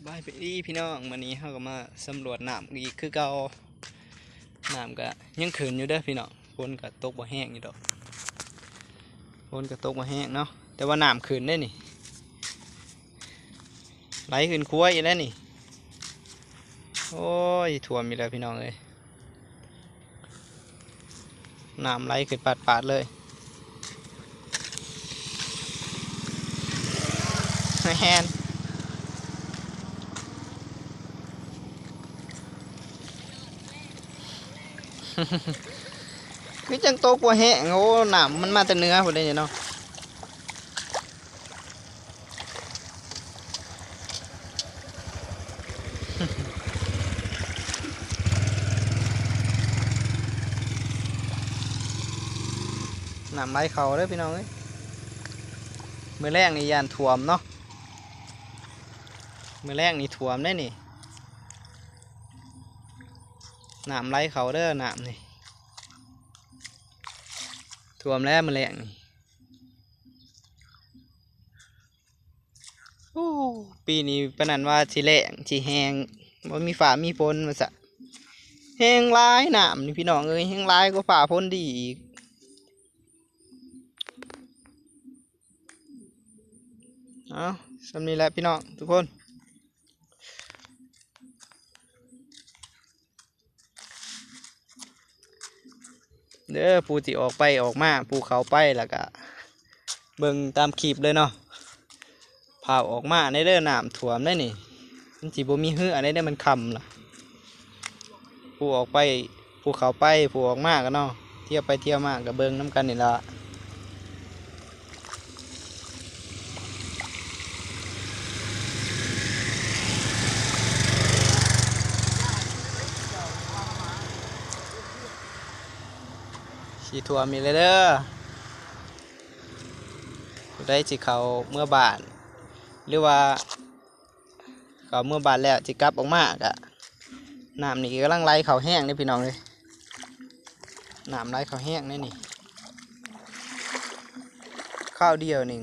ສະບາຍດີພີ່ນ້ອງ ມື້ນີ້ເຮົາກໍມາສຳຫຼວດນ້ຳອີກຄືເກົ່າ. ນ້ຳກໍຍັງຂຶ້ນຢູ່ເດີພີ່ນ້ອງ ຝົນກໍຕົກບໍ່ແຮງຢູ່ດອກ ຝົນກໍຕົກບໍ່ແຮງເນາະ ແຕ່ວ່ານ້ຳຂຶ້ນເດ້ນີ້ ໄຫຼຂຶ້ນຂົວອີກແລ້ວນີ້. ໂອ້ຍ ຖ້ວມອີກແລ້ວພີ່ນ້ອງເອີຍ. ນ້ຳໄຫຼຂຶ້ນປາດໆເລີຍ ແມ່ນ ຄືຈັ່ງຕົກບໍ່ແຮງ. ໂອ້ ນ້ຳມັນມາແຕ່ເໜືອພຸ້ນເດ້ເນາະ. ນ້ຳໄຫຼເຂົ້າເດີພີ່ນ້ອງເອີຍ ມື້ແລງນີ້ຢ້ານຖ້ວມເນາະ ມື້ແລງນີ້ຖ້ວມເດ້ນີ້ ນ້ຳໄຫຼເຂົ້າເດີ ນ້ຳນີ້ຖ້ວມແລ້ວມື້ແລງນີ້. ໂອ້ ປີນີ້ປານນັ້ນວ່າຊິແລ້ງຊິແຫ້ງ ບໍ່ມີຟ້າມີຝົນວ່າຊັ້ນ ແຮງຫຼາຍນ້ຳນີ້ພີ່ນ້ອງເອີຍ ແຮງຫຼາຍກວ່າຟ້າຝົນດີອີກ. ເອົາ ສ່ຳນີ້ແຫຼະພີ່ນ້ອງທຸກຄົນ. ເດີ ຜູ້ທີ່ອອກໄປອອກມາ ຜູ້ເຂົ້າໄປ ແລ້ວກະເບິ່ງຕາມຄລິບເລີຍເນາະ ພາວອອກມາແດ່ເດີ ນ້ຳຖ້ວມແດ່ນີ້ ມັນຊິບໍ່ມີເຮືອແດ່ເດີ ມັນຄ່ຳລະ. ຜູ້ອອກໄປ ຜູ້ເຂົ້າໄປ ຜູ້ອອກມາກໍເນາະ ທ່ຽວໄປທ່ຽວມາກໍເບິ່ງນຳກັນນີ້ລະ. ຊິຖ້ວມອີກແລ້ວເດີ ຜູ້ໃດຊິເຂົ້າເມືອບ້ານ ຫຼືວ່າເຂົ້າເມືອບ້ານແລ້ວຊິກັບອອກມາກະ ນ້ຳນີ້ກຳລັງໄຫຼເຂົ້າແຮງເດ້ພີ່ນ້ອງເອີຍ ນ້ຳໄຫຼເຂົ້າແຮງເດ້ນີ້ ຄາວດຽວນີ້